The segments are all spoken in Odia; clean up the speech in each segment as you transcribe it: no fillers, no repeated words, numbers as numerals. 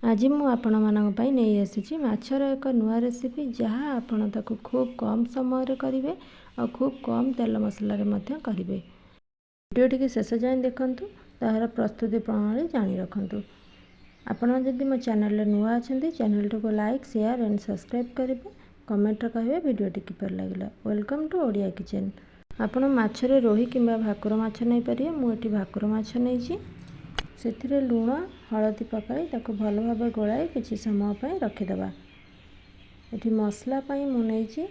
ଆଜି ମୁଁ ଆପଣମାନଙ୍କ ପାଇଁ ନେଇ ଆସିଛି ମାଛର ଏକ ନୂଆ ରେସିପି, ଯାହା ଆପଣ ତାକୁ ଖୁବ୍ କମ୍ ସମୟରେ କରିବେ ଆଉ ଖୁବ୍ କମ୍ ତେଲ ମସଲାରେ ମଧ୍ୟ କରିବେ। ଭିଡ଼ିଓଟିକୁ ଶେଷ ଯାଏଁ ଦେଖନ୍ତୁ, ତାହାର ପ୍ରସ୍ତୁତି ପ୍ରଣାଳୀ ଜାଣି ରଖନ୍ତୁ। ଆପଣ ଯଦି ମୋ ଚ୍ୟାନେଲରେ ନୂଆ ଅଛନ୍ତି, ଚ୍ୟାନେଲଟିକୁ ଲାଇକ୍, ସେୟାର ଆଣ୍ଡ ସବସ୍କ୍ରାଇବ୍ କରିବେ। କମେଣ୍ଟରେ କହିବେ ଭିଡ଼ିଓଟି କିପରି ଲାଗିଲା। Welcome to Odia Kitchen। ଆପଣ ମାଛରେ ରୋହି କିମ୍ବା ଭାକୁର ମାଛ ନେଇପାରିବେ। ମୁଁ ଏଠି ଭାକୁର ମାଛ ନେଇଛି। ସେଥିରେ ଲୁଣ, ହଳଦୀ ପକାଇ ତାକୁ ଭଲ ଭାବେ ଗୋଳାଇ କିଛି ସମୟ ପାଇଁ ରଖିଦେବା। ଏଠି ମସଲା ପାଇଁ ମୁଁ ନେଇଛି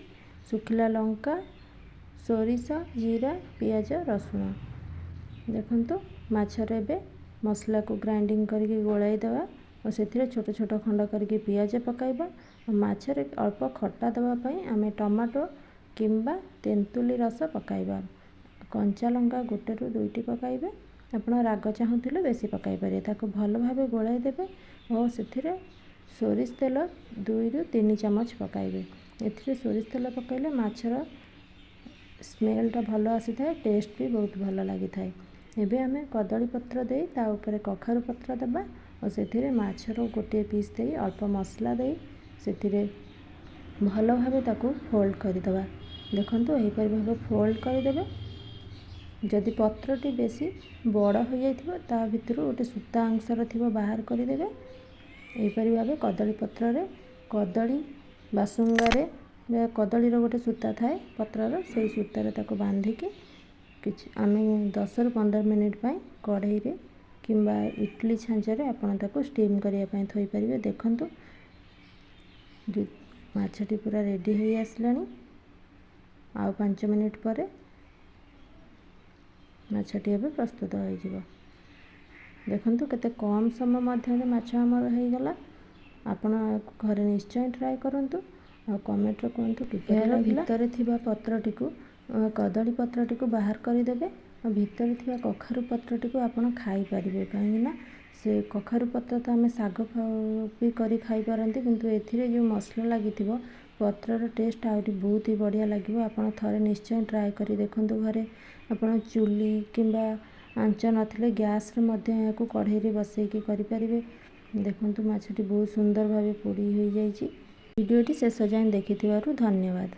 ଶୁଖିଲା ଲଙ୍କା, ସୋରିଷ, ଜିରା, ପିଆଜ, ରସୁଣ। ଦେଖନ୍ତୁ, ମାଛରେ ଏବେ ମସଲାକୁ ଗ୍ରାଇଣ୍ଡିଙ୍ଗ କରିକି ଗୋଳାଇ ଦେବା ଓ ସେଥିରେ ଛୋଟ ଛୋଟ ଖଣ୍ଡ କରିକି ପିଆଜ ପକାଇବା। ଆଉ ମାଛରେ ଅଳ୍ପ ଖଟା ଦେବା ପାଇଁ ଆମେ ଟମାଟୋ କିମ୍ବା ତେନ୍ତୁଲି ରସ ପକାଇବା। କଞ୍ଚା ଲଙ୍କା ଗୋଟେରୁ ଦୁଇଟି ପକାଇବେ। ଆପଣ ରାଗ ଚାହୁଁଥିଲେ ବେଶୀ ପକାଇ ପାରିବେ। ତାକୁ ଭଲ ଭାବେ ଗୋଳାଇ ଦେବେ ଓ ସେଥିରେ ସୋରିଷ ତେଲ 2ରୁ 3 ଚାମଚ ପକାଇବେ। ଏଥିରେ ସୋରିଷ ତେଲ ପକାଇଲେ ମାଛର ସ୍ମେଲଟା ଭଲ ଆସିଥାଏ, ଟେଷ୍ଟ ବି ବହୁତ ଭଲ ଲାଗିଥାଏ। ଏବେ ଆମେ କଦଳୀ ପତ୍ର ଦେଇ ତା ଉପରେ କଖାରୁ ପତ୍ର ଦେବା ଓ ସେଥିରେ ମାଛର ଗୋଟିଏ ପିସ୍ ଦେଇ, ଅଳ୍ପ ମସଲା ଦେଇ ସେଥିରେ ଭଲ ଭାବେ ତାକୁ ଫୋଲ୍ଡ କରିଦେବା। ଦେଖନ୍ତୁ, ଏହିପରି ଭାବେ ଫୋଲ୍ଡ କରିଦେବେ। ଯଦି ପତ୍ରଟି ବେଶୀ ବଡ଼ ହୋଇଯାଇଥିବ, ତା ଭିତରୁ ଗୋଟେ ସୂତା ଅଂଶର ଥିବ, ବାହାର କରିଦେବେ। ଏହିପରି ଭାବେ କଦଳୀ ପତ୍ରରେ, କଦଳୀ ବାସୁଙ୍ଗାରେ, କଦଳୀର ଗୋଟେ ସୂତା ଥାଏ ପତ୍ରର, ସେଇ ସୂତାରେ ତାକୁ ବାନ୍ଧିକି କିଛି ଆମେ 10ରୁ 15 ମିନିଟ୍ ପାଇଁ କଢ଼େଇରେ କିମ୍ବା ଇଟଲି ଛାଞ୍ଚରେ ଆପଣ ତାକୁ ଷ୍ଟିମ୍ କରିବା ପାଇଁ ଥୋଇପାରିବେ। ଦେଖନ୍ତୁ, ମାଛଟି ପୁରା ରେଡ଼ି ହେଇ ଆସିଲାଣି। ଆଉ 5 ମିନିଟ୍ ପରେ ମାଛଟି ଏବେ ପ୍ରସ୍ତୁତ ହୋଇଯିବ। ଦେଖନ୍ତୁ, କେତେ କମ୍ ସମୟ ମଧ୍ୟରେ ମାଛ ଆମର ହେଇଗଲା। ଆପଣ ଘରେ ନିଶ୍ଚୟ ଟ୍ରାଏ କରନ୍ତୁ ଆଉ କମେଣ୍ଟରେ କୁହନ୍ତୁ କିପରି। ଏହାର ଭିତରେ ଥିବା ପତ୍ରଟିକୁ, କଦଳୀ ପତ୍ରଟିକୁ ବାହାର କରିଦେବେ ଆଉ ଭିତରେ ଥିବା କଖାରୁ ପତ୍ରଟିକୁ ଆପଣ ଖାଇପାରିବେ, କାହିଁକିନା ସେ କଖାରୁ ପତ୍ର ତ ଆମେ ଶାଗ ବି କରି ଖାଇପାରନ୍ତି। କିନ୍ତୁ ଏଥିରେ ଯେଉଁ ମସଲା ଲାଗିଥିବ, ପତ୍ରର ଟେଷ୍ଟ ଆହୁରି ବହୁତ ହି ବଢ଼ିଆ ଲାଗିବ। ଆପଣ ଥରେ ନିଶ୍ଚୟ ଟ୍ରାଏ କରି ଦେଖନ୍ତୁ ଘରେ। ଆପଣ ଚୁଲି କିମ୍ବା ଆଞ୍ଚ ନଥିଲେ ଗ୍ୟାସ୍ରେ ମଧ୍ୟ ଏହାକୁ କଢ଼େଇରେ ବସେଇକି କରିପାରିବେ। ଦେଖନ୍ତୁ, ମାଛଟି ବହୁତ ସୁନ୍ଦର ଭାବେ ପୋଡ଼ି ହୋଇଯାଇଛି। ଭିଡ଼ିଓଟି ଶେଷ ଯାଏଁ ଦେଖିଥିବାରୁ ଧନ୍ୟବାଦ।